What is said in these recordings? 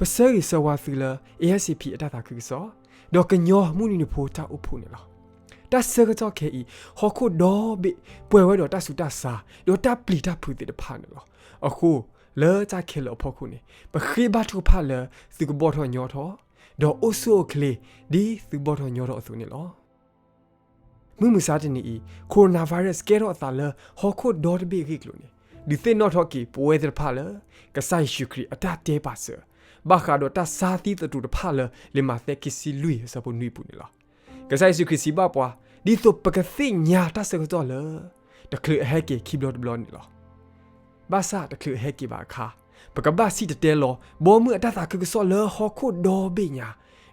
ပဆၢဂ့ၤဆၢဝါသုလၢ A S A P အတၢ်သးခုကစီၣ် ဒီးကညီမုၢ်နွံနံၤဖိတၢ်အိၣ်ဖှိၣ်န့ၣ်လီၤ. တၢ်ဆၢကတီၢ်ခဲအံၤ ဟီၣ်ခိၣ်ဒီဘ့ၣ်ပှဲၤဝဲဒီးတၢ်ဆူးတၢ်ဆါ ဒီးတၢ်ပျံၤတၢ်ဖုးသ့ၣ်တဖၣ်န့ၣ်လီၤ. အဃိ လၢတၢ်ခဲလၢာ်အဖီခိၣ်န့ၣ် ပဃ့ဘါထုကဖၣ်လၢသုကဘီၣ်ထီၣ်ညီထီၣ် ဒီးအိၣ်ဆူၣ်အိၣ်ချ့ ဒ်သုဘီၣ်ထီၣ်ညီထီၣ်အသိးန့ၣ်လီၤ. မုၢ်မဆါတနံၤအံၤ coronavirus ကဲထီၣ်အသးလၢဟီၣ်ခိၣ်ဒီတဘ့ၣ်အဂ့ၢ်အကျိၤန့ၣ် ဒုးသ့ၣ်နီၣ်ထီၣ်က့ၤပဝဲသ့ၣ်တဖၣ်လၢ ကစၢ်ယ့ၣ်ၡူးခရံာ်အတၢ်တဲပာ်စၢၤ ဘၣ်ဃးဒီးတၢ်ဆါသံသတြိာ်တဖၣ်လၢ လံာ်မးသဲခံဆံလွံၢ်အဆၢဖိနွံအပူၤန့ၣ်လီၤ. ကစၢ်ယ့ၣ်ၡူးခရံာ်စံးဘၣ်ပှၤ ဒ်သိးပကသ့ၣ်ညါတၢ်ဆၢကတီၢ်လၢ တချုးအဟဲက့ၤခံဘျီတဘျီန့ၣ်လီၤ. ဘၣ်ဆၣ်တချုးအဟဲက့ၤဘၣ်အခါ ပကဘၣ်စံၣ်တဲၤတဲလီၤ ဘီမုၢ်အတၢ်သးခုကစီၣ်လၢဟီၣ်ခိၣ်ဒီဘ့ၣ်ညါ,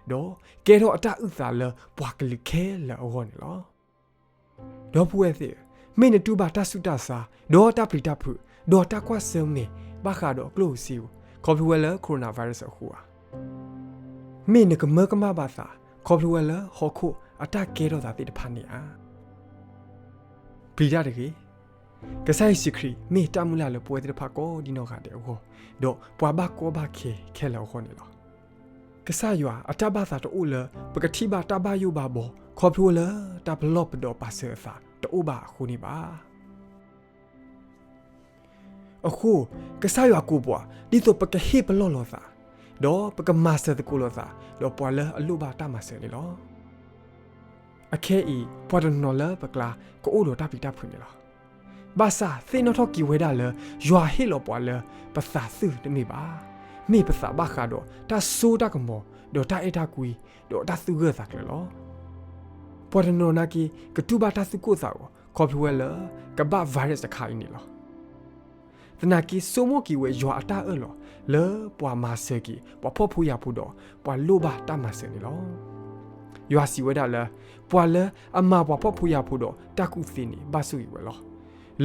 ဒီးကဲထီၣ်အတၢ်အုၣ်သးလၢပှၤကလုာ်ခဲလၢာ်အဂီၢ်န့ၣ်လီၤ. ဒီပုၢ်ဝဲၢ်သ့ၣ်ဧၢ, မ့ၢ်နတူၢ်ဘၣ်တၢ်ဆူးတၢ်ဆါ, ဒီးတၢ်ပျံၤတၢ်ဖုး, ဒီးတၢ်ကွၢ်ဆၢၣ်မဲာ် ဘၣ်ဃးဒီးကျိၣ်ဧိၤစ့ဧိၤ ခီဖျိဝဲလၢ coronavirus အဃိဧါ. မ့ၢ်နကမၢကမၣ်ဘၣ်သး ခီဖျိဝဲလၢဟီၣ်ခိၣ်အတၢ်ကဲထီၣ်သးသ့ၣ်တဖၣ်န့ၣ်ဧါ. ပျံၤတၢ်တဂ့ၤ. ကစၢ်ယ့ၣ်ၡူးခရံာ်မ့ၢ်တၢ်မုၢ်လၢ်လၢပဝဲသ့ၣ်တဖၣ်ကိးဒံနီၢ်ဂၤဒဲးအဂီၢ်, ဒီးပှၤဘၣ်ကီဘၣ်ခဲခဲလၢာ်အဂီၢ်န့ၣ်လီၤ. ကစၢ်ယွၤအတၢ်ဘၣ်သးတအိၣ်လၢ ပကထံၣ်ဘၣ်တၢ်ဘၣ်ယိၣ်ဘၣ်ဘီ ခီဖျိလၢတၢ်ပလီၢ်ပဒီးပာ်စၢၤအသးတအိၣ်ဘၣ်အဃိန့ၣ်ဘၣ်. အဃိ, ကစၢ်ယွၤကိးပှၤ ဒ်သိးပကဟ့ၣ်ပလီၢ်လိာ်သး, ဒီးပကမၤစၢၤသကိးလိာ်သး ဒီးပှၤလၢအလိၣ်ဘၣ်တၢ်မၤစၢၤန့ၣ်လီၤ. အခဲအံၤ ပှၤတနီၤနီၤလၢပကျါ ကအိၣ်ဒီးတၢ်ပျံၤတၢ်ဖုးန့ၣ်လီၤ. ဘၣ်ဆၣ်သ့ၣ်နီၣ်ထီၣ်က့ၤဝဲဒၣ်လၢ ယွၤဟ့ၣ်လီၤပှၤလၢပသးသုၣ်တမ့ၢ်ဘၣ်, မ့ၢ်ပသးဘၣ်ဃးဒီးတၢ်စိတၢ်ကမီၤ ဒီးတၢ်အဲၣ်တၢ်ကွံ ဒီးတၢ်သူၣ်ဂၢၢ်သးကျၢၤလီၤ. ပှၤတနီၤနီၤနာ်က့ ကတူၢ်ဘၣ်တၢ်သူၣ်ကိၢ်သးဂီၤ ခီဖျိဝဲလၢ ကဘၣ် virus တခါအံၤန့ၣ်လီၤ. သနာ်က့ ဆိကမိၣ်က့ၤဝဲယွၤအတၢ်အၢၣ်လီၤ လၢပှၤမၤစၢၤက့ၤ ပှၤဖှီၣ်ဖိယာ်ဖိဒီး ပှၤလိၣ်ဘၣ်တၢ်မၤစၢၤန့ၣ်လီၤ. ယွၤစံးဝဲဒၣ်လၢ ပှၤလၢအမၤပှၤဖှီၣ်ဖိယာ်ဖိဒီးတၢ်ကူၣ်သ့န့ၣ် ဘၣ်ဆိၣ်ဂ့ၤဝဲလီၤ.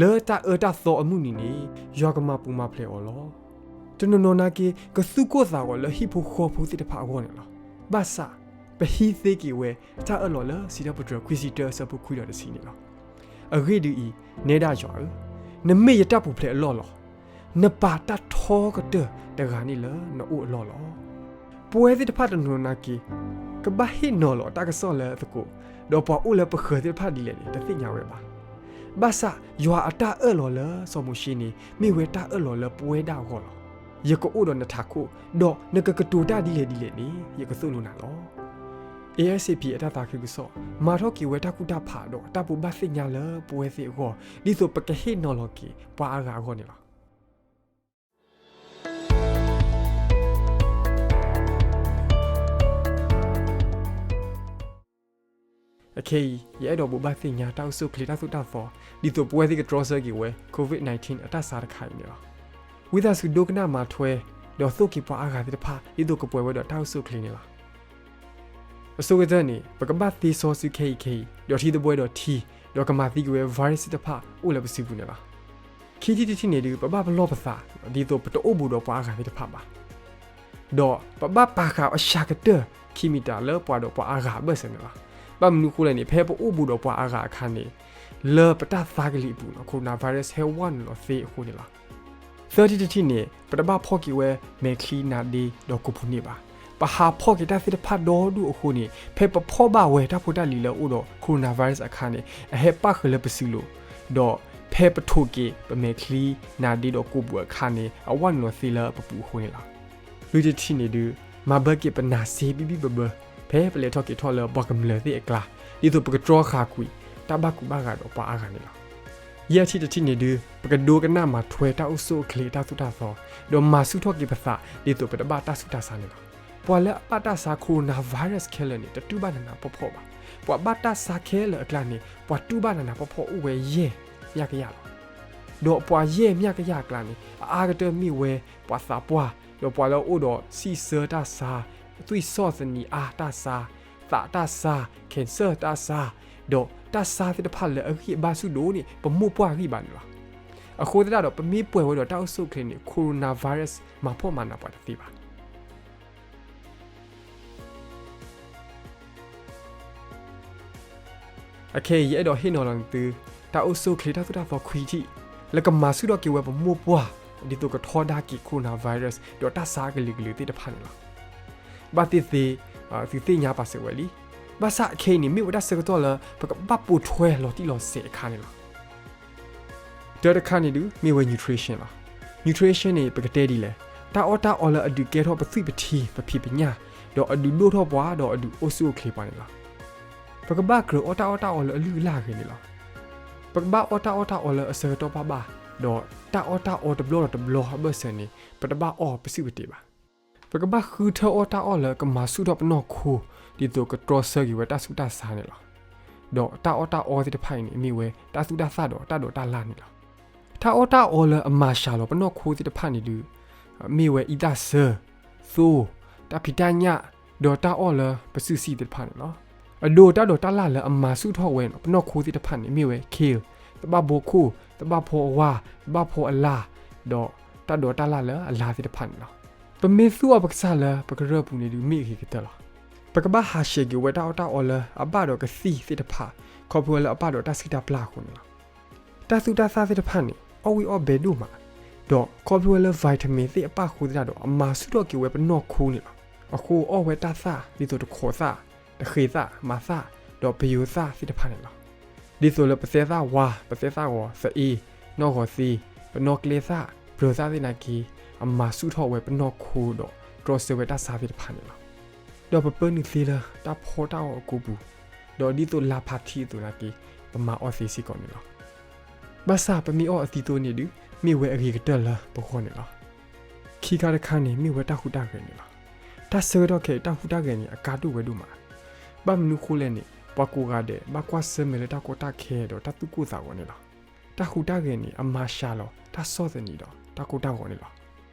လၢတၢ်အၢတၢ်သီအမုၢ်နံၤန့ၣ် ယွၤကမၤပူၤမၤဖျဲးအီၤလီၤ. တနီၤနီၤနာ်က့ ကသူၣ်ကိၢ်သးဂီၤလၢဟံၣ်ဖိဃီဖိသ့ၣ်တဖၣ်အဂီၢ်န့ၣ်လီၤ. ဘၣ်ဆၣ် ပဟံးသ့က့ၤဝဲ တၢ်အၢၣ်လီၤလၢစံးထီၣ်ပတြၢၤ ခွံဆံတၢ အဆၢဖိခွံဒီးတဆံန့ၣ်လီၤ. အဂ့ၢ်ဒ်အံၤ, နဲဒၣ်ယွၤဧၢ, နမ့ၢ်ယတၢ်ပူၤဖျဲးအလီၢ်လီၤ. နပာ်တၢ်ထီကတၢၢ်တဂၤန့ၣ်လၢနအိၣ်အလီၢ်လီၤ. ပဝဲသ့ၣ်တဖၣ်တနီၤနီၤနာ်က့ ကဘၣ်ဟ့ၣ်နီၤလီၤတၢ်ကစီၣ်လၢသကိး, ဒီးပှၤအိၣ်လၢပဃၢၤသ့ၣ်တဖၣ်ဒ်လဲၣ်န့ၣ် တသ့ၣ်ညါဝဲဘၣ်. ဘၣ်ဆၣ်ယွၤအတၢ်အၢၣ်လီၤလၢစီၤမိၤၡ့န့ၣ် မ့ၢ်ဝဲတၢ်အၢၣ်လီၤလၢပဝဲဒၣ်အဂီၢ်လီၤ. ယကအိၣ်ဒီးနထးခိၣ်, ဒီးနကကတိၤတၢ်ဒ်လဲၣ်ဒ်လဲၣ်န့ၣ် ယကသိၣ်လိနၤလီၤ. A S A P အတၢ်သးခုကစီၣ် မၤထီၣ်က့ၤဝဲတၢ်ကူၣ်တၢ်ဖးဒီးတၢ်ဘိးဘၣ်သ့ၣ်ညါလၢပဝဲသ့ၣ်အဂီၢ် ဒ်သိးပကဟ့ၣ်နီၤလီၤက့ၤပှၤအါဂၤအဂီၢ်န့ၣ်လီၤ. အခဲအံၤ ယအဲၣ်ဒိးဘိးဘၣ်သ့ၣ်ညါတၢ်အိၣ်ဆူၣ်အိၣ်ချ့တၢ်သိၣ်တၢ်သီ ဒ်သိးပဝဲသ့ၣ်ကတြီဆၢက့ၤဝဲ COVID nineteen အတၢ်ဆါတခါအံၤန့ၣ်လီၤ. ဝံသးစူၤဒိကနၣ်မၤထွဲ ဒီးသိၣ်က့ၤပှၤအါဂၤသ့ၣ်တဖၣ် ဒ်သိးကပှဲၤဝဲဒီးတၢ်အိၣ်ဆူၣ်အိၣ်ချ့န့ၣ်လီၤ. အဆိကတၢၢ်န့ၣ် ပကဘၣ်သ့စီစုခဲအံၤခဲအံၤ ဒီးထံသဘှဲဒီးထံ, ဒီးကမၤသံက့ၤဝဲ virus သ့ၣ်တဖၣ်အိၣ်လၢပစုပူၤန့ၣ်လီၤ. ခံထံၣ်တထံၣ်န့ၣ်ဒုး ပဘၣ်ပလီၢ်ပသး ဒ်သိးပတအိၣ်ဘူးဒီးပှၤအါဂၤသ့ၣ်တဖၣ်ဘၣ်. ဒီးပဘၣ်ပာ်ဃာ်အစှၤကတၢၢ် ခံမံၤတၢ်လၢပှၤဒီးပှၤအါဂၤအဘၢၣ်စၢၤန့ၣ်လီၤ. ဘၣ်မနုၤအဃိလဲၣ်န့ၣ် ဖဲပအိၣ်ဘူးဒီးပှၤအါဂၤအခါန့ၣ် လၢပတၢ်သါကလံၤအပူၤန့ၣ် coronavirus ဟဲဝဲနုာ်လီၤသ့အဃိန့ၣ်လီၤ. သၢထံၣ်တထံၣ်န့ၣ် ပတဘၣ်ဖီၣ်က့ၤဝဲမဲာ်ချံနါဒ့ဒီးကိာ်ပူၤန့ၣ်ဘၣ်. ပဟးဖီၣ်က့ၤတၢ်သ့ၣ်တဖၣ်ဒီဒူၣ်အဃိန့ၣ် ဖဲပဖီၣ်ဘၣ်ဝဲတၢ်ဖိတၢ်လံၤလၢအအိၣ်ဒီး coronavirus အခါန့ၣ် အဟဲပၣ်ဃုာ်လၢပစုလိၤ, ဒီးဖဲပထိးက့ၤပမဲာ်ချံနါဒ့ဒီးကိာ်ပူၤအခါန့ၣ် အဝဲနုာ်လီၤသ့လၢပပူၤအဃိန့ၣ်လီၤ. လွံၢ်ထံၣ်တထံၣ်န့ၣ်ဒုး မၤဘၢက့ၤပနါစ့ဘံၣ်ဘံၣ်ဘၢဘၢ ဖဲပလဲၤထီၣ်က့ၤထီၣ်လၢပှၤကမျၢၢ်သ့ၣ်အကျါ ဒ်သိးပကတြီဃာ်ကွံာ်တၢ်ဘၣ်ကူဘၣ်ဂာ်ဒီးပှၤအါဂၤန့ၣ်လီၤ. ယဲၢ်ထံၣ်တထံၣ်န့ၣ်ဒုး ပကဒိကနၣ်မၤထွဲတၢ်အိၣ်ဆူၣ်အိၣ်ချ့တၢ်သိၣ်တၢ်သီ ဒီးမၤဆူၣ်ထီၣ်က့ၤပသး ဒ်သိးပတဘၣ်တၢ်ဆူးတၢ်ဆါန့ၣ်လီၤ. ပှၤလၢအဘၣ်တၢ်ဆါ coronavirus ခဲလၢာ်န့ၣ် တတူၢ်ဘၣ်နးနးဖှီၣ်ဖှီၣ်ဘၣ်. ပှၤဘၣ်တၢ်ဆါခဲလၢာ်အကျါန့ၣ် ပှၤတူၢ်ဘၣ်နးနးဖှီၣ်ဖှီၣ်အိၣ်ဝဲယဲၢ်မျးကယၤလီၤ. ဒီးပှၤယဲၢ်မျးကယၤအကျါန့ၣ် အအါကတၢၢ်မ့ၢ်ဝဲပှၤသးပှၢ်, ဒီးပှၤလၢအအိၣ်ဒီးစံၣ်ဆၢတၢ်ဆါ, သွံၣ်ဆီၣ်သနံးအါတၢ်ဆါ, သးတၢ်ဆါ, cancer တၢ်ဆါ, ဒီးတၢ်ဆါသ့ၣ်တဖၣ်လၢအဂံၢ်အဘါဆူၣ်ဒိၣ်န့ၣ် ပမိၢ်ပှၢ်ဂံၢ်ဘါန့ၣ်လီၤ. အဃိသတးဒီး ပမ့ၢ်ပှဲၤဝဲဒီးတၢ်အိၣ်ဆူၣ်အိၣ်ချ့န့ၣ် coronavirus မၤဖှီၣ်မၤနးပှၤတသ့ဘၣ်. အခဲအံၤ ယအဲၣ်ဒိးဟ့ၣ်နီၤလီၤနသု တၢ်အိၣ်ဆူၣ်အိၣ်ချ့တၢ်သိၣ်တၢ်သီခွံထံၣ် လၢကမၤဆူၣ်ထီၣ်က့ၤဝဲပမိၢ်ပှၢ် ဒ်သိးကထီဒါက့ၤ coronavirus ဒီးတၢ်ဆါကလုာ်ကလုာ်သ့ၣ်တဖၣ်န့ၣ်လီၤ. ဘၣ်သ့ၣ်သ့ၣ် သုသ့ၣ်ညါပာ်စၢၤဝဲလံ. ဘၣ်ဆၣ်ခဲအံၤန့ၣ် မ့ၢ်ဝဲတၢ်ဆၢကတီၢ်လၢ ပကဘၣ်ပိာ်ထွဲလီၤတံၢ်လီၤဆဲးအခါန့ၣ်လီၤ. တၢတခါန့ၣ်ဒုး မ့ၢ်ဝဲ nutrition လီၤ. Nutrition န့ၣ် ပကတဲဒ်လဲၣ်, တၢ်အီၣ်တၢ်အီလၢအဒုးကဲထီၣ်ပသွံၣ်ပထံ ပဖံးပညၣ်, ဒီးအဒုးဒိၣ်ထီၣ်ပှၤ ဒီးအဒုးအိၣ်ဆူၣ်အိၣ်ချ့ပှၤန့ၣ်လီၤ. ပကဘၣ်ကြၢးအီၣ်တၢ်အီၣ်တၢ်အီလၢအလုၢ်အလၢ်ဂ့ၤန့ၣ်လီၤ. ပကဘၣ်အီၣ်တၢ်အီၣ်တၢ်အီလၢအဆၢကတီၢ်ဘၣ်ဘၣ်, ဒီးတၢ်အီၣ်တၢ်အီတဘျီဒီးတဘျီအဘၢၣ်စၢၤန့ၣ် ပတဘၣ်အီၣ်ပစုၣ်ပတ့ၤဘၣ်. ပကဘၣ်ဃုထၢအီၣ်တၢ်အီၣ်လၢကမၤဆူၣ်ထီၣ်ပနီၢ်ခိ ဒ်သိးကတြီဆၢက့ၤဝဲတၢ်ဆူးတၢ်ဆါန့ၣ်လီၤ. ဒီးတၢ်အီၣ်တၢ်အီသ့ၣ်တဖၣ်အံၤန့ၣ် မ့ၢ်ဝဲတၢ်သူၣ်တၢ်သၣ်ဒီးတၢ်ဒိးတၢ်လၢ်န့ၣ်လီၤ. တၢ်အီၣ်တၢ်အီလၢအမၤစှၤလီၤပနီၢ်ခိသ့ၣ်တဖၣ်န့ၣ်ဒုး မ့ၢ်ဝဲအံသၣ်ဆၢ, သိ, တၢ်ဖံးတၢ်ညၣ်, ဒီးတၢ်အီၣ်လၢပစုၣ်စံၣ်သ့ၣ်တဖၣ်န့ၣ်လီၤ. အဒိ တၢ်ဒိးတၢ်လၢ်လၢအမၤဆူၣ်ထီၣ်ဝဲပနီၢ်ခိသ့ၣ်တဖၣ်န့ၣ် မ့ၢ်ဝဲ kale, သဘၣ်ဘိခိၣ်, သဘၣ်ဖီအဝါ, သဘၣ်ဖီအလါ, ဒီးတၢ်ဒိးတၢ်လၢ်လၢအလါသ့ၣ်တဖၣ်န့ၣ်လီၤ. ပမ့ၢ်သူၣ်အီၣ်ပကစၢ်လၢပကရၢၢ်ပူၤန့ၣ်ဒုး မ့ၢ်အဂ့ၤကတၢၢ်လီၤ. ပကဘၣ်ဟးဆှဲးက့ၤဝဲတၢ်အီၣ်တၢ်အီလၢအဘၣ်ဒီးကသံၣ်သ့ၣ်တဖၣ် ခီဖျိလၢအဘၣ်ဒီးတၢ်ဆံးတၢ်ပျၢ်အဃိန့ၣ်လီၤ. တၢ်သူၣ်တၢ်သၣ်သ့ၣ်တဖၣ်န့ၣ် အီၣ်ဝံၣ်အီၣ်ဘဲဒိၣ်မး, ဒီးခီဖျိလၢ vitamin သ့ၣ်အပၣ်ဃိသတးဒီး အမၤဆူၣ်ထီၣ်က့ၤဝဲပနီၢ်ခိန့ၣ်လီၤ. အဃိအီၣ်ဝဲတၢ်သၣ် ဒ်သိးတခိးသၣ်, တဃ့သၣ်, မၤသၣ်, ဒီးပယိၤသၣ်သ့ၣ်တဖၣ်န့ၣ်လီၤ. ဒ်သိးလၢပသဲသၣ်ဝါ, ပသဲသၣ်ဂီၤ, သအ့, နီၣ်ဂီၤသ့, ပနီၣ်ကျဲသၣ်, ဘျၢၤသၣ်သ့ၣ်နာ်က့, အမၤဆူၣ်ထီၣ်ဝဲပနီၢ်ခိဒီးတြီဆၢဝဲတၢ်ဆါသ့ၣ်တဖၣ်န့ၣ်လီၤ. ဒီးပပၢနုာ်သ့လၢတၢ်ဖီတၢ်အီၣ်အကိပူၤ, ဒီးဒ်သိးလါဖးထံအသိးနာ်က့, ပမၤအီၣ်သ့စ့ၢ်ကီးန့ၣ်လီၤ. ဘၣ်ဆၣ်ပမ့ၢ်အီၣ်အသံသိန့ၣ်ဒုး မ့ၢ်ဝဲအဂ့ၤကတၢၢ်လၢပဂီၢ်န့ၣ်လီၤ. ခံခါတခါန့ၣ် မ့ၢ်ဝဲတၢ်ဟူးတၢ်ဂဲၤန့ၣ်လီၤ. တၢ်ဆၢကတီၢ်ခဲအံၤ တၢ်ဟူးတၢ်ဂဲၤန့ၣ် အကါဒိၣ်ဝဲဒိၣ်မး. ဘၣ်မနုၤဃိလဲၣ်န့ၣ် ပှၤကိးဂၤဒဲး ဘၣ်ကွၢ်ဆၢၣ်မဲာ်လၢတၢ်ကီတၢ်ခဲဒီးတၢ်သူၣ်ကိၢ်သးဂီၤန့ၣ်လီၤ. တၢ်ဟူးတၢ်ဂဲၤန့ၣ် အမၤစှၤလီၤ တၢ်ဆီၣ်သနံးဒီးတၢ်ကိၢ်တၢ်ဂီၤန့ၣ်လီၤ.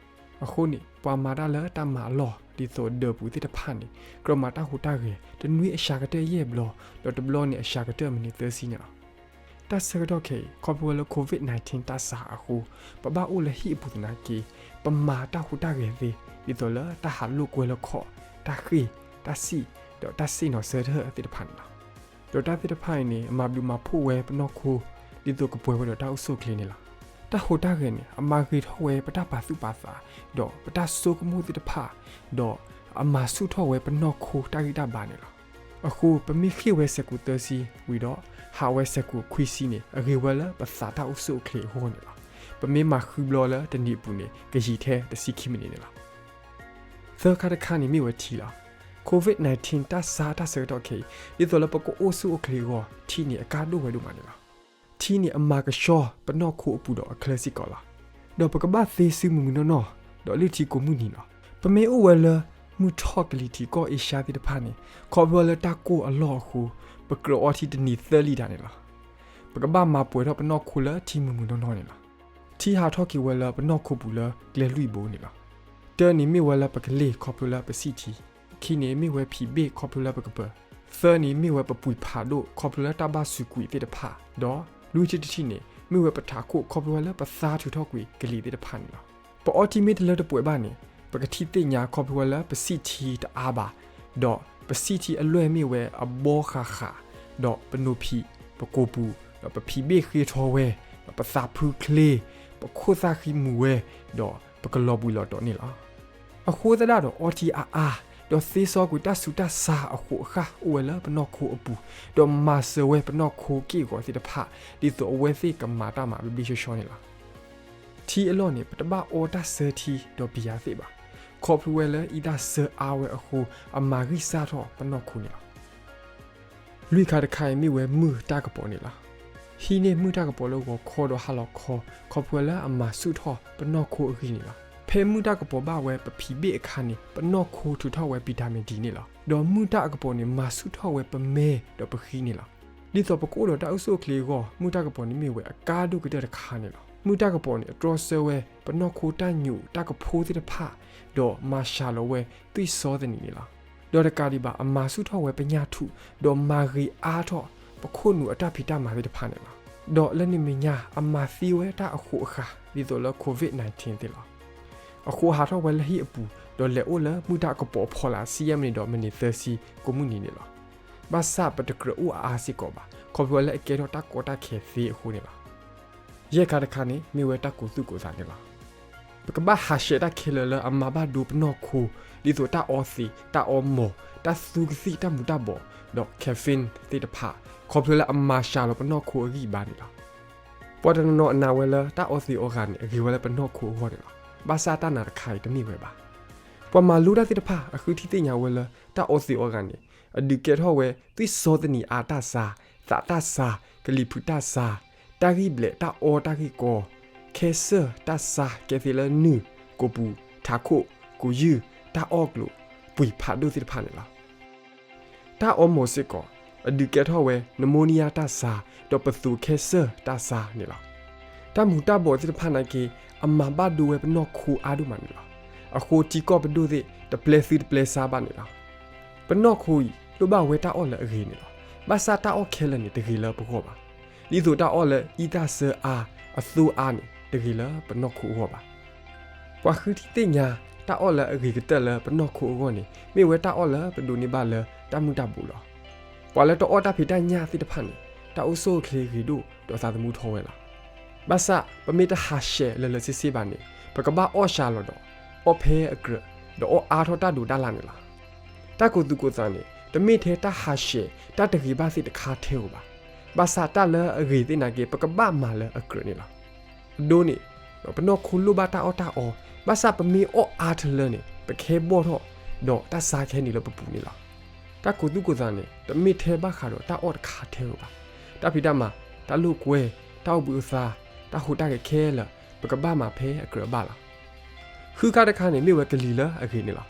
အဃိန့ၣ် ပှၤမၤတၢ်လၢတၢ်မၤအလီၢ် ဒ်သိးဒၢးပူၤသ့ၣ်တဖၣ်န့ၣ် ကြၢးမၤတၢ်ဟူးတၢ်ဂဲၤ တနွံအစှၤကတၢၢ်ယဲၢ်ဘျီ, ဒီးတဘျီန့ၣ် အစှၤကတၢၢ်မံးနံးသၢဆံန့ၣ်လီၤ. တၢ်ဆၢကတီၢ်ခဲအံၤ ခီဖျိလၢ COVID nineteen တၢ်ဆါအဃိ, ပဘၣ်အိၣ်လၢဟံၣ်အပူၤသနာ်က့, ပမၤတၢ်ဟူးတၢ်ဂဲၤသ့, ဒ်သိးလၢတၢ်ဟးလိာ်ကွဲလၢခီၣ်, တၢ်ဃ့ၢ်, တၢ်စံၣ်, ဒီးတၢ်ဆ့ၣ်နီၤဆၢထၢၣ်သ့ၣ်တဖၣ်န့ၣ်လီၤ. ဒီးတၢ်သ့ၣ်တဖၣ်အံၤန့ၣ် အမၤဘျုးမၤဖှိၣ်ဝဲပနီၢ်ခိ, ဒ်သိးကပှဲၤဝဲဒီးတၢ်အိၣ်ဆူၣ်အိၣ်ချ့န့ၣ်လီၤ. တၢ်ဟူးတၢ်ဂဲၤန့ၣ် အမၤဂ့ၤထီၣ်ဝဲပတၢ်ပာ်သူၣ်ပာ်သး, ဒီးပတၢ်ဆိကမိၣ်သ့ၣ်တဖၣ်, ဒီးအမၤဆူၣ်ထီၣ်ဝဲပနီၢ်ခိတၢ်ဂံၢ်တၢ်ဘါန့ၣ်လီၤ. အဃိ ပမ့ၢ်ဃ့ၢ်ဝဲစဲးကိးသၢဆံဝံၤဒီး ဟးဝဲစဲးကိးခွံဆံန့ၣ် အဂ့ၤဝဲလၢပသးတၢ်အိၣ်ဆူၣ်အိၣ်ချ့အဂီၢ်န့ၣ်လီၤ. ပမ့ၢ်မၤဃုဘျီလၢတနံၤအပူၤန့ၣ် ကယံာ်ထဲတဆံခံမံးနံးန့ၣ်လီၤ. သၢခါတခါန့ၣ်မ့ၢ်ဝဲထံလီၤ. COVID nineteen တၢ်ဆါတၢ်ဆၢကတီၢ်ခဲအံၤ ဒ်သိးလၢပကအိၣ်ဆူၣ်အိၣ်ချ့အဂီၢ် ထံန့ၣ်အကါဒိၣ်ဝဲဒိၣ်မးန့ၣ်လီၤ. ထံန့ၣ်အမၤကဆှီပနီၢ်ခိအပူၤဒီးအချၢစ့ၢ်ကီးလီၤ. ဒီးပကဘၣ်သ့စုမုၢ်မုၢ်နီၢ်နီၢ်, ဒီးလုၢ်ထံကိးမုၢ်နံၤလီၤ. ပမ့ၢ်အိၣ်ဝဲလၢ မုၢ်ထီၣ်ကလံၤထံးကီၢ်အ့ရှါသ့ၣ်တဖၣ်န့ၣ် ခီဖျိလၢတၢ်ကိၢ်အလီၢ်အဃိ ပကြၢးအီထံတနံၤသၢလံတၢ်န့ၣ်လီၤ. ပကဘၣ်မၤပှဲၤထီၣ်ပနီၢ်ခိလၢထံမုၢ်မုၢ်နီၢ်နီၢ်န့ၣ်လီၤ. ထံဟးထီၣ်က့ၤဝဲလၢပနီၢ်ခိပူၤလၢကျဲလွံၢ်ဘိန့ၣ်လီၤ. တၢန့ၣ်မ့ၢ်ဝဲလၢပကလ့ၢ်ခီဖျိလၢပဆံၣ်ထံ, ခံန့ၣ်မ့ၢ်ဝဲဖံးဘ့ၣ်ခီဖျိလၢပကပၢၤ, သၢန့ၣ်မ့ၢ်ဝဲပပှံာ်ဖးဒိၣ်ခီဖျိလၢတၢ်ဘၣ်စူးကွံာ်သ့ၣ်တဖၣ်, ဒီးလွံၢ်ထံၣ်တထံၣ်န့ၣ် မ့ၢ်ဝဲပထးခိၣ်ခီဖျိဝဲလၢပသါထုးထီၣ်ကွံာ်ကလံၤသ့ၣ်တဖၣ်န့ၣ်လီၤ. ပအီထံမ့ၢ်တလၢတပှဲၤဘၣ်န့ၣ် ပကထံၣ်သ့ၣ်ညါခီဖျိဝဲလၢပဆံၣ်ထံတအါဘၣ်, ဒီးပဆံၣ်ထံအလွဲၢ်မ့ၢ်ဝဲအဘီဃးဃး, ဒီးပနိးဖံး, ပကိာ်ပူၤ, ဒီးပဖံးဘ့ၣ်ဃ့ထီဝဲ, ဒီးပသးဖုချ့, ပခိၣ်သၣ်ဃံမူၤဝဲ, ဒီးပကလီၤဘှံးလီၤတီၤန့ၣ်လီၤ. အဃိသတးဒီးအီထံအါအါ, ဒီးသ့စီကွံာ်တၢ်ဆူးတၢ်ဆါအဃိးအဃၢ်အိၣ်ဝဲလၢပနီၢ်ခိအပူၤ, ဒီးမၤစၢၤဝဲပနီၢ်ခိက့ၢ်ဂီၤသ့ၣ်တဖၣ်, ဒ်သိးအဝဲသ့ၣ်ကမၤတၢ်မၤဘျ့ဘျ့ဆှီဆှီန့ၣ်လီၤ. ထံအလီၢ်န့ၣ် ပတဘၣ်အီတၢ်ဆၢထံဒီးဘံယၤသ့ၣ်ဘၣ်. ခီဖျိဝဲလၢအံသၣ်ဆၢအါဝဲအဃိ အမၤဂံၢ်စၢ်ထီၣ်ပနီၢ်ခိန့ၣ်လီၤ. လွံၢ်ခါတခါအံၤမ့ၢ်ဝဲမုၢ်တၢ်ကပီၤန့ၣ်လီၤ. ဟံးန့ၢ်မုၢ်တၢ်ကပီၤလၢဂီၤခီဒီးဟါလီၤခီ ခီဖျိလၢအမၤဆူၣ်ထီၣ်ပနီၢ်ခိအဂံၢ်န့ၣ်လီၤ. ဖဲမုၢ်တၢ်ကပီၤဘၣ်ဝဲပဖံးဘ့ၣ်အခါန့ၣ် ပနီၢ်ခိထုးထီၣ်ဝဲ vitamin D န့ၣ်လီၤ. ဒီးမုၢ်တၢ်အကပီၤန့ၣ် မၤဆူၣ်ထီၣ်ဝဲပမဲဒီးပဃံန့ၣ်လီၤ. ဒ်သိးပကအိၣ်ဒီးတၢ်အိၣ်ဆူၣ်အိၣ်ချ့အဂီၢ် မုၢ်တၢ်ကပီၤန့ၣ်မ့ၢ်ဝဲအကါဒိၣ်ကတၢၢ်တခါန့ၣ်လီၤ. မုၢ်တၢ်ကပီၤန့ၣ် အတြီဆၢဝဲပနီၢ်ခိတၢ်ညိးတၢ်ကဖိသ့ၣ်တဖၣ်, ဒီးမၤစှၤလီၤဝဲသွံၣ်စီသနံးန့ၣ်လီၤ. ဒီးတကးဒံးဘၣ် အမၤဆူၣ်ထီၣ်ဝဲပညၣ်ထူၣ်, ဒီးမၤဂ့ၤအါထီၣ်ပခိၣ်နူာ်အတၢ်ဖံးတၢ်မၤသ့ၣ်တဖၣ်န့ၣ်လီၤ. ဒီးလၢန့ၣ်အမဲာ်ညါ အမၤသံဝဲတၢ်အဃိးအဃၢ် ဒ်သိးလၢ COVID nineteen သ့ၣ်လီၤ. အဃိဟးထီၣ်ဝဲလၢဟံၣ်အပူၤ ဒီးလဲၤအိၣ်လၢမုၢ်တၢ်အကပီၤအဖီလာ် ဆံယဲၢ်မံးနံးဒီးမံးနံးသၢဆံကိးမုၢ်နံၤန့ၣ်လီၤ. ဘၣ်ဆၣ်ပတကြၢးအိၣ်အါအါစ့ၢ်ကီးဘၣ် ခီဖျိလၢအကဲထီၣ်တၢ်ကီတၢ်ခဲသ့အဃိန့ၣ်လီၤ. ယဲၢ်ခါတခါန့ၣ် မ့ၢ်ဝဲတၢ်ကိးသူၣ်ကိးသးန့ၣ်လီၤ. ပကဘၣ်ဟးဆှဲးတၢ်ခဲလၢာ်လၢအမၤဘၣ်ဒိပနီၢ်ခိ, ဒ်သိးတၢ်အီသံး, တၢ်အီမိာ်, တၢ်သူကသံၣ်, တၢ်မူၤတၢ်ဘီး, ဒီး caffeine သ့ၣ်တဖၣ်, ခီဖျိလၢအမၤစှၤလီၤပနီၢ်ခိအဂံၢ်အဘါန့ၣ်လီၤ. ပှၤတနီၤနီၤအနာ်ဝဲလၢတၢ်အီသံးအီဂၤန့ၣ် အဂ့ၤဝဲလၢပနီၢ်ခိအဂီၢ်န့ၣ်လီၤ. ဘၣ်ဆၣ်တၢ်နာ်တခါအံၤတမ့ၢ်ဝဲဘၣ်. ပှၤမၤလိတၢ်သ့ၣ်တဖၣ် အဃုထံၣ်သ့ၣ်ညါဝဲလၢ တၢ်အီသံးအီဂၤန့ၣ် အဒုးကဲထီၣ်ဝဲ သွံၣ်စီသနံးအါတၢ်ဆါ, သးတၢ်ဆါ, ကလံၤဖုးတၢ်ဆါ, တၢ်ဂံၢ်ဘျဲး, တၢ်အီတၢ်ဂံၢ်ကီ, ခဲစၢၣ်တၢ်ဆါ ကဲသ့လၢနုၢ်, ကိာ်ပူၤ, ထးခိၣ်, ကိာ်ယုၢ်, တၢ်အီၣ်ကျိၤ, ပှံာ်ဖးဒိၣ်သ့ၣ်တဖၣ်န့ၣ်လီၤ. တၢ်အီမိာ်စ့ၢ်ကီး အဒုးကဲထီၣ်ဝဲ pneumonia တၢ်ဆါ, ဒီးပသိးခဲစၢၣ်တၢ်ဆါန့ၣ်လီၤ. တၢ်မူၤတၢ်ဘီးသ့ၣ်တဖၣ်နာ်က့ အမၤဘၣ်ဒိဝဲပနီၢ်ခိအါဒိၣ်မးန့ၣ်လီၤ. အဃိထံကီၢ်ပဒိၣ်သ့ၣ် တပျဲသုတပျဲဆါဘၣ်န့ၣ်လီၤ. ပနီၢ်ခိအံၤ လိၣ်ဘၣ်ဝဲတၢ်အီၣ်လၢအဂ့ၤန့ၣ်လီၤ. ဘၣ်ဆၣ်တၢ်အီၣ်ခဲလၢာ်န့ၣ် တဂ့ၤလၢပဂီၢ်ဘၣ်. ဒ်သိးတၢ်အီၣ်လၢအံၣ်တၢ်ဆၢအါ, အသိအါန့ၣ် တဂ့ၤလၢပနီၢ်ခိအဂီၢ်ဘၣ်. ပှၤဃုထံၣ်သ့ၣ်ညါ တၢ်အီၣ်လၢအဂ့ၤကတၢၢ်လၢပနီၢ်ခိအဂီၢ်န့ၣ် မ့ၢ်ဝဲတၢ်အီၣ်လၢပဒိးန့ၢ်ဘၣ်လၢတၢ်မုၢ်တၢ်ဘိလီၤ. ပှၤလၢတအီၣ်တၢ်ဖံးတၢ်ညၣ်သ့ၣ်တဖၣ်န့ၣ် တၢ်အိၣ်ဆူၣ်အိၣ်ချ့ဂ့ၤဒိၣ်ဒီးသးသမူထီဝဲလီၤ. ဘၣ်ဆၣ်ပမ့ၢ်တဟးဆှဲးလၢာ်လၢာ်ဆ့ဆ့ဘၣ်န့ၣ် ပကဘၣ်အီၣ်စှၤလီၤဒီး အီၣ်ဖဲအကြၢး ဒီးအီၣ်အါထီၣ်တၢ်ဒိးတၢ်လၣ်န့ၣ်လီၤ. တၢ်ကိးသူၣ်ကိးသးန့ၣ် တမ့ၢ်ထဲတၢ်ဟးဆှဲး တၢ်တဂ့ၤဘၣ်သ့ၣ်တခါထဲဧိၤဘၣ်. ဘၣ်ဆၣ်တၢ်လၢအဂ့ၤသ့ၣ်နာ်က့ ပကဘၣ်မၤလၢအကြၢးန့ၣ်လီၤ. အဒိန့ၣ် ပနီၢ်ခိလိၣ်ဘၣ်တၢ်အီၣ်တၢ်အီ, ဘၣ်ဆၣ်ပမ့ၢ်အီၣ်အါတလၢန့ၣ် ပကဟဲဘီၣ်ထီၣ် ဒီးတၢ်ဆါကဟဲနုာ်လၢပပူၤန့ၣ်လီၤ. တၢ်ကိးသူၣ်ကိးသးန့ၣ် တမ့ၢ်ထဲဘၣ်ဃးဒီးတၢ်အီၣ်တခါထဲဧိၤဘၣ်. တၢ်ဖံးတၢ်မၤ, တၢ်လိာ်ကွဲ, တၢ်အိၣ်ဘှံးအိၣ်သါ, တၢ်ဟူးတၢ်ဂဲၤခဲလၢာ် ပကဘၣ်မၤဖဲအကြၢးအဘၣ်လီၤ. ဃုခါတခါန့ၣ် မ့ၢ်ဝဲကလံၤလၢအဂ့ၤန့ၣ်လီၤ.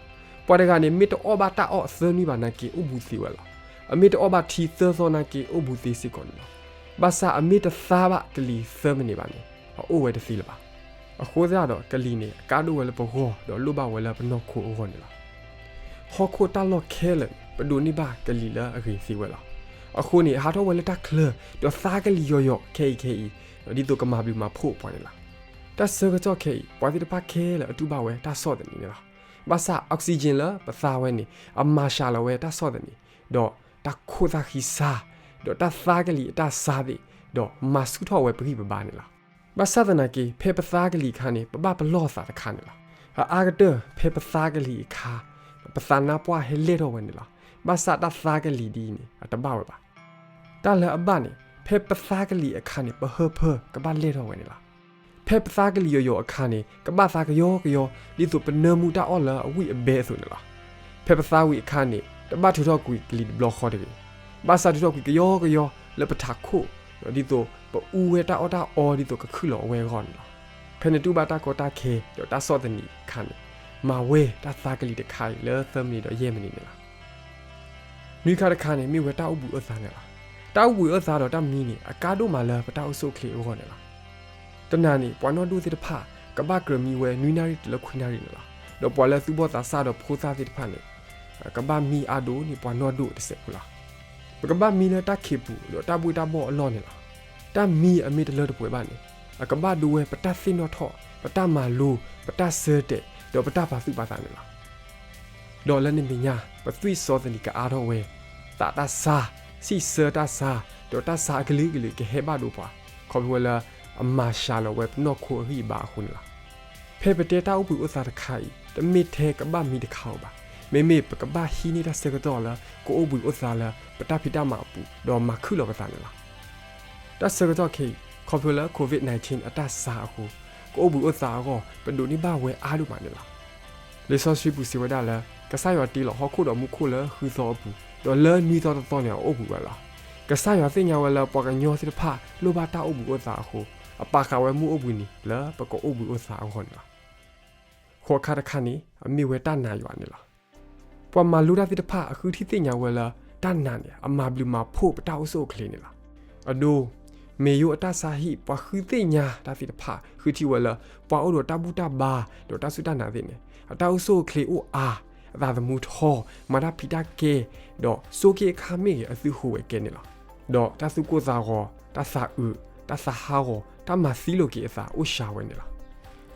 ပှၤတဂၤန့ၣ် မ့ၢ်တအီၣ်ဘၣ်တၢ်အီၣ်သၢနွံဘၣ်နာ်က့ အိၣ်ဘူးသ့ဝဲလီၤ. အမ့ၢ်တအီၣ်ဘၣ်ထံသၢသီနာ်က့ အိၣ်ဘူးသ့စ့ၢ်ကီးန့ၣ်လီၤ. ဘၣ်ဆၣ်အမ့ၢ်တသါဘၣ်ကလံၤသၢမံးနံးဘၣ်န့ၣ် အအိၣ်ဝဲတသ့လၢၤဘၣ်. အဃိသတးဒီး ကလံၤန့ၣ် အကါဒိၣ်ဝဲလၢပဂီၢ် ဒီးလိၣ်ဘၣ်ဝဲလၢပနီၢ်ခိအဂီၢ်န့ၣ်လီၤ. ဟီၣ်ခိၣ်တၢ်လီၢ်ခဲလၢာ်န့ၣ် ပဒိးန့ၢ်ဘၣ်ကလံၤလၢအဂ့ၤသ့ဝဲလီၤ. အဃိန့ၣ် ဟးထီၣ်ဝဲလၢတၢ်ချၢ ဒီးသါကလံၤယီၤယီၤခဲအံၤခဲအံၤ ဒ်သိးကမၤဘျုးမၤဖှိၣ်ပှၤန့ၣ်လီၤ. တၢ်ဆၢကတီၢ်ခဲအံၤ ပှၤသ့ၣ်တဖၣ်ခဲလၢာ်အတူၢ်ဘၣ်ဝဲတၢ်ဆီၣ်သနံးန့ၣ်လီၤ. ဘၣ်ဆၣ် oxygen လၢပသါဝဲန့ၣ် အမၤစှၤလီၤဝဲတၢ်ဆီၣ်သနံး ဒီးတၢ်ခိၣ်သၣ်ဃံဆါ ဒီးတၢ်သါကလံၤအတၢ်ဆါသ့ၣ် ဒီးမၤဆူၣ်ထီၣ်ဝဲပဂံၢ်ပဘါန့ၣ်လီၤ. ဘၣ်ဆၣ်သနာ်က့ ဖဲပသါကလံၤအခါန့ၣ် ပဘၣ်ပလီၢ်သးတခါန့ၣ်လီၤ. အအါကတၢၢ် ဖဲပသါကလံၤအခါ ပသးနါပှၢ်ဟဲလဲၢ်ထီၣ်ဝဲန့ၣ်လီၤ. ဘၣ်ဆၣ်တၢ်သါကလံၤဒ်အံၤန့ၣ် အတဘၣ်ဝဲဘၣ်. တၢ်လၢအဘၣ်န့ၣ် ဖဲပသါကလံၤအခါန့ၣ် ပဟၢဖၢကဘၣ်လဲၢ်ထီၣ်ဝဲန့ၣ်လီၤ. ဖဲပသါကလံၤယီၤယီၤအခါန့ၣ် ကဘၣ်သါကယီကယီ ဒ်သိးပနၢမူတၢ်အီၣ်လၢအဝံၣ်အဘဲအသိးန့ၣ်လီၤ. ဖဲပသါဝံၤအခါန့ၣ် တဘၣ်ထုးထီၣ်ကွံာ်ကလံၤတဘျီဃီတဂ့ၤ. ဘၣ်ဆၣ်ထုးထီၣ်ကွံာ်ကယီကယီလၢပထးခိၣ် ဒ်သိးပအူဝဲတၢ်အီၣ်တၢ်အီဒ်သိးကခုၣ်လီၤအဝဲအဂီၢ်န့ၣ်လီၤ. ဖဲနတူၢ်ဘၣ်တၢ်ကီတၢ်ခဲ ဒီးတၢ်ဆီၣ်သနံးအခါန့ၣ် မၤဝဲတၢ်သါကလံၤတခါအံၤလၢသၢမံးနံးဒီးယဲၢ်မံးနံးန့ၣ်လီၤ. နွံခါတခါန့ၣ် မ့ၢ်ဝဲတၢ်အိၣ်ဘှံးအိၣ်သါန့ၣ်လီၤ. တၢ်အိၣ်ဘှံးအိၣ်သါဒီးတၢ်မံန့ၣ် အကါဒိၣ်မးလၢပတၢ်အိၣ်ဆူၣ်အိၣ်ချ့အဂီၢ်န့ၣ်လီၤ. တနၤန့ၣ် ပှၤနီၢ်ဒိၣ်သ့ၣ်တဖၣ် ကဘၣ်ကြၢးမံဝဲနွံနၣ်ရံၣ်တုၤလၢခွံနၣ်ရံၣ်န့ၣ်လီၤ. ဒီးပှၤလၢသူၣ်ဘီၣ်သးစၢ်ဒီးဖိသၣ်သ့ၣ်တဖၣ်န့ၣ် ကဘၣ်မံအါဒိၣ်န့ၢ်ပှၤနီၢ်ဒိၣ်တစဲးဖိလီၤ. ပကဘၣ်မံလၢတၢ်ခံးပူၤ ဒီးတၢ်ဘှ့ၣ်တၢ်ဘှီၣ်အလီၢ်န့ၣ်လီၤ. တၢ်မံအမ့ၢ်တလၢတပှဲၤဘၣ်န့ၣ် အကဘၣ်ဒိဝဲပတၢ်သ့ၣ်နီၣ်ထီၣ်, ပတၢ်မၤလိ, ပတၢ်ဆၢတဲာ်, ဒီးပတၢ်ပာ်သူၣ်ပာ်သးန့ၣ်လီၤ. ဒီးလၢနမဲာ်ညါ ပသွံၣ်စီသနံးကအါထီၣ်ဝဲ, သးတၢ်ဆါ, ဆံၣ်ဆၢတၢ်ဆါ, ဒီးတၢ်ဆါအကလုာ်ကလုာ်ကဟဲဘၣ်ဒိပှၤ ခီဖျိလၢအမၤစှၤလီၤဝဲပနီၢ်ခိအဂံၢ်အဘါအဃိန့ၣ်လီၤ. ဖဲပတဲတၢ်အိၣ်ဘှံးအိၣ်သါတခါအံၤ တမ့ၢ်ထဲကဘၣ်မံတခါဧိၤဘၣ်. မ့မ့ၢ်ပကဘၣ်ဟံးန့ၢ်တၢ်ဆၢကတီၢ်လၢ ကအိၣ်ဘှံးအိၣ်သါလၢပတၢ်ဖံးတၢ်မၤအပူၤ ဒီးမၤခုၣ်လီၤပသးန့ၣ်လီၤ. တၢ်ဆၢကတီၢ်ခဲအံၤ ခီဖျိလၢ COVID nineteen အတၢ်ဆါအဃိ ကအိၣ်ဘှံးအိၣ်သါအဂီၢ် ပဒိးန့ၢ်ဘၣ်ဝဲအါဒိၣ်မးန့ၣ်လီၤ. လံာ်စီဆှံပူၤစံးဝဲဒၣ်လၢ ကစၢ်ယွၤတ့လီၤဟီၣ်ခိၣ်ဒီးမူခိၣ်လၢဃုသီအပူၤ, ဒီးလၢနွံသီတသီန့ၣ် အအိၣ်ဘှံးဝဲလီၤ. ကစၢ်ယွၤသ့ၣ်ညါဝဲလၢပှၤကညီသ့ၣ်တဖၣ်လိၣ်ဘၣ်တၢ်အိၣ်ဘှံးအိၣ်သါအဃိ အပာ်ဃာ်ဝဲမုၢ်အိၣ်ဘှံးနံၤလၢပကအိၣ်ဘှံးအိၣ်သါအဂီၢ်န့ၣ်လီၤ. ဃိးခါတခါန့ၣ် အမ့ၢ်ဝဲတၢ်နာ်ယွၤန့ၣ်လီၤ. ပှၤမၤလိတၢ်သ့ၣ်တဖၣ် အဃုထံၣ်သ့ၣ်ညါဝဲလၢ တၢ်နာ်န့ၣ် အမၤဘျုးမၤဖှိၣ်ပတၢ်အိၣ်ဆူၣ်အိၣ်ချ့န့ၣ်လီၤ. အဒိ မ့ၢ်ယိၣ်အတၢ်ဆါဟံၣ် ပှၤဃုသ့ၣ်ညါတၢ်သ့ၣ်တဖၣ် ဃုထံၣ်ဝဲလၢ ပှၤအိၣ်ဒီးတၢ်ဘူၣ်တၢ်ဘါ ဒီးတၢ်စူၢ်တၢ်နာ်သ့ၣ်န့ၣ် အတၢ်အိၣ်ဆူၣ်အိၣ်ချ့အိၣ်အါ, အသးသမူထီ, မၤတၢ်ဖံးတၢ်ကဲ, ဒီးဆိးက့အခါမ့ၢ်ဂ့ၤ အသုဟူးဝဲကဲန့ၣ်လီၤ. ဒီးတၢ်သူၣ်ကိၢ်သးဂီၤ, တၢ်သးအုး, တၢ်သးဟးဂီၤ, တၢ်မၤသံလိာ်က့ၤအသးအိၣ်စှၤဝဲန့ၣ်လီၤ.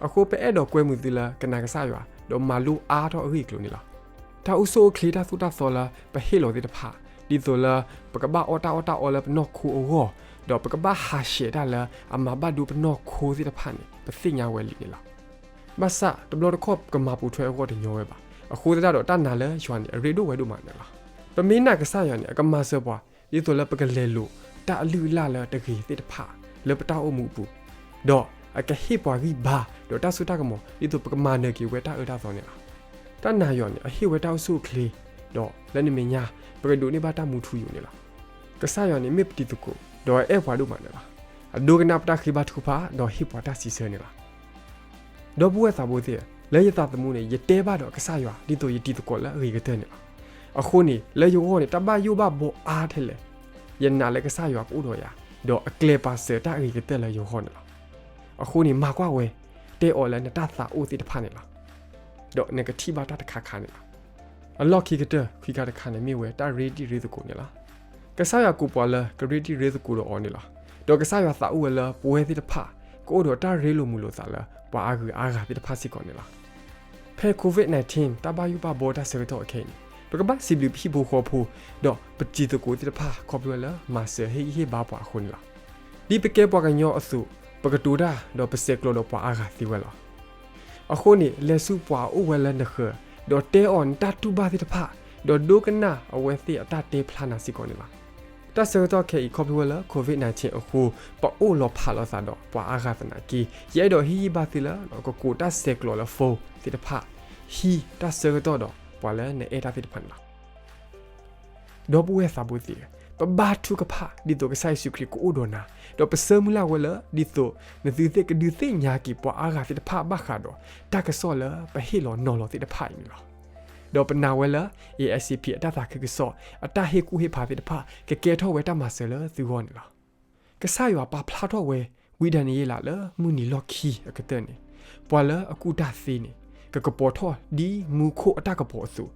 အဃိပအဲၣ်ဒိးကွဲမုာ်သုလၢကနာ်ကစၢ်ယွၤ ဒီးမၤလိအါထီၣ်အဂ့ၢ်အကျိၤန့ၣ်လီၤ. တၢ်အိၣ်ဆူၣ်အိၣ်ချ့တၢ်သိၣ်တၢ်သီလၢပဟ့ၣ်လီၤသ့ၣ်တဖၣ် ဒ်သိးလၢ ပကဘၣ်အီၣ်တၢ်အီၣ်တၢ်အီလၢပနီၢ်ခိအဂီၢ်, ဒီးပကဘၣ်ဟးဆှဲးတၢ်လၢအမၤဘၣ်ဒိပနီၢ်ခိသ့ၣ်တဖၣ်န့ၣ် ပသ့ၣ်ညါဝဲလံန့ၣ်လီၤ. ဘၣ်ဆၣ်တဘျီတခီၣ်ပကမၤပိာ်ထွဲအဂီၢ်တညီဝဲဘၣ်. အဃိသတးဒီးတၢ်နာ်လၢယွၤန့ၣ် အရ့ဒိၣ်ဝဲဒိၣ်မးန့ၣ်လီၤ. ပမ့ၢ်နာ်ကစၢ်ယွၤန့ၣ် အကမၤစၢၤပှၤ ဒ်သိးလၢပကလဲၤလိာ်တၢ်အလုၢ်အလၢ်လၢတဂ့ၤသ့ၣ်တဖၣ် လၢပတၢ်အိၣ်မူအပူၤ, ဒီးအကဟ့ၣ်ပှၤဂံၢ်ဘါ ဒီးတၢ်စိတၢ်ကမီၤ ဒ်သိးပကမၤနၢၤက့ၤဝဲတၢ်အၢတၢ်သီန့ၣ်လီၤ. တၢ်နာ်ယွၤန့ၣ် အဟ့ၣ်ဝဲတၢ်အိၣ်ဆူၣ်အိၣ်ချ့ ဒီးလၢနမဲာ်ညါ ပကဒိးန့ၢ်ဘၣ်တၢ်မူထူယိာ်န့ၣ်လီၤ. ကစၢ်ယွၤန့ၣ်မ့ၢ်ပတံၤသကိး ဒီးအအဲၣ်ပှၤဒိၣ်မးန့ၣ်လီၤ. အဒိကနၣ်ပတၢ်ဃ့ဘါထုကဖၣ် ဒီးဟ့ၣ်ပှၤတၢ်စံးဆၢန့ၣ်လီၤ. ဒီပုၢ်ဝဲၢ်သးဘိသ့ၣ်ဧၢ, လၢယသးသမူန့ၣ် ယတဲဘၣ်ဒီးကစၢ်ယွၤ ဒ်သိးယတံၤသကိးလၢအဂ့ၤကတၢၢ်န့ၣ်လီၤ. အဃိန့ၣ် လၢယဂီၢ်န့ၣ် တၢ်ဘၣ်ယိၣ်ဘၣ်ဘီအါထဲလဲၣ်, ယနာ်လၢကစၢ်ယွၤကအိၣ်ဒီးယၤ, ဒီးအကျဲၤပာ်စၢၤတၢ်အဂ့ၤကတၢၢ်လၢယဂီၢ်န့ၣ်လီၤ. အဃိန့ၣ် မၤကွၢ်ဝဲ, တဲအီၤလၢနတၢ်သးအိၣ်သ့ၣ်တဖၣ်န့ၣ်လီၤ. ဒီးနကထံၣ်ဘၣ်တၢ်တခါခါန့ၣ်လီၤ. အလီၢ်ခံကတၢၢ် ခံခါတခါန့ၣ် မ့ၢ်ဝဲတၢ်ရ့တံၤရ့သကိးန့ၣ်လီၤ. ကစၢ်ယွၤကိးပှၤလၢကရ့တံၤရ့သကိးဒီးအီၤန့ၣ်လီၤ. ဒီးကစၢ်ယွၤသးအိၣ်ဝဲလၢပဝဲသ့ၣ်တဖၣ် ကအိၣ်ဒီးတၢ်ရ့လိာ်မုာ်လိာ်သးလၢပှၤအါဂုၤအါဂၤသ့ၣ်တဖၣ်စ့ၢ်ကီးန့ၣ်လီၤ. ဖဲ COVID nineteen တၢ်ဘၣ်ယိၣ်ဘၣ်ဘီတၢ်ဆၢကတီၢ်အခဲအံၤန့ၣ် ပကဘၣ်စံးဘျုးပဟံၣ်ဖိဃီဖိ ဒီးပတံၤသကိးသ့ၣ်တဖၣ် ခီဖျိလၢမၤစၢၤဟ့ၣ်ဂံၢ်ဟ့ၣ်ဘါပှၤအဃိန့ၣ်လီၤ. ဒ်ပကဲပှၤကညီအသိး ပကတိၤတၢ် ဒီးပဆဲးကျိးဒီးပှၤအါဂၤသ့ဝဲလီၤ. အဃိန့ၣ် လဲၤဆူပှၤအိၣ်ဝဲလၢနဃၢၤ ဒီးတဲအီၤနတၢ်တူၢ်ဘၣ်သ့ၣ်တဖၣ် ဒီးဒိကနၣ်အဝဲသ့ၣ်အတၢ်တဲဖျါနၤစ့ၢ်ကီးန့ၣ်လီၤ. တၢ်ဆၢကတီၢ်ခဲအံၤ ခီဖျိဝဲလၢ COVID nineteen အဃိ ပအိၣ်လီၤဖးလိာ်သးဒီးပှၤအါဂၤသနာ်က့ ယအဲၣ်ဒိးဟ့ၣ်ဂံၢ်ဘါသုလၢ ကကိးတၢ်ဆဲးကျိးလၢ phone သ့ၣ်တဖၣ် ဟံးတၢ်ဆၢကတီၢ်ဒီးပှၤလၢနအဲၣ်တၢ်သ့ၣ်တဖၣ်န့ၣ်လီၤ. ဒီပုၢ်ဝဲၢ်သးဘိသ့ၣ်ဧၢ, ပဘါထုကဖၣ် ဒ်သိးကစၢ်ယ့ၣ်ၡူးခရံာ်ကအိၣ်ဒီးနၤ, ဒီးပဆၢမုၢ်လၢ်ဝဲလၢ ဒ်သိးနသုသ့ၣ်ကဒုးသ့ၣ်ညါက့ၤပှၤအါဂၤသ့ၣ်တဖၣ်ဘၣ်ဃးဒီး တၢ်ကစီၣ်လၢပဟ့ၣ်လီၤနီၤလီၤသ့ၣ်တဖၣ်အံၤန့ၣ်လီၤ. ဒီးပနာ်ဝဲလၢ ASAP အတၢ်သးခုကစီၣ် အတၢ်ဟ့ၣ်ကူၣ်ဟ့ၣ်ဖးသ့ၣ်တဖၣ် ကကဲထီၣ်ဝဲတၢ်မၤစၢၤလၢသုဂီၢ်န့ၣ်လီၤ. ကစၢ်ယွၤပာ်ဖျါထီၣ်ဝဲ ဝံဒၤနံယ့လးလၢမုၢ်နံၤလီၢ်ခံအကတၢၢ်န့ၣ်, ပှၤလၢအကူၣ်တၢ်သ့န့ၣ် ကကပီၤထီၣ်ဒ်မူခိၣ်အတၢ်ကပီၤအသိး,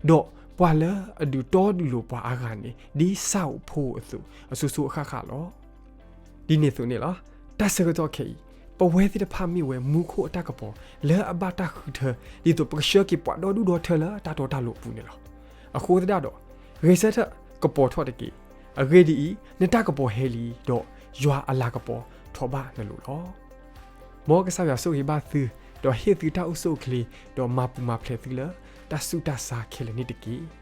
ဒီးပှၤလၢအဒုးတီဒုးလိၤပှၤအါဂၤန့ၣ် ဒ်ဆၣ်ဧိၤဖိဧိၤအသိး အစိၤစိၤအဃၣ်ဃၣ်လီၤ. ဒ်န့ၣ်အသိးန့ၣ်လီၤ. တၢ်ဆၢကတီၢ်ခဲအံၤ ပဝဲသ့ၣ်တဖၣ်မ့ၢ်ဝဲမူခိၣ်အတၢ်ကပီၤ လၢအဘၣ်တၢ်ဃုထၢ ဒ်သိးပကဆှၢက့ၤပှၤဒီဒူၣ်ဒီထၢလၢတၢ်တီတၢ်လိၤအပူၤန့ၣ်လီၤ. အဃိသတးဒီး ဂဲၤဆၢထၢၣ်ကပီၤထီၣ်တက့ၢ်. အဂ့ၢ်ဒ်အံၤ, နတၢ်ကပီၤဟဲလံ, ဒီးယွၤအလၤကပီၤထီၣ်ဘၣ်နလိၤလီၤ. မ်ကစၢ်ယွၤဆိၣ်ဂ့ၤဘၣ်သု, ဒီးဟ့ၣ်သုတၢ်အိၣ်ဆူၣ်အိၣ်ချ့, ဒီးမၤပူၤမၤဖျဲးသုလၢတၢ်ဆူးတၢ်ဆါခဲလၢာ်န့ၣ်တက့ၢ်.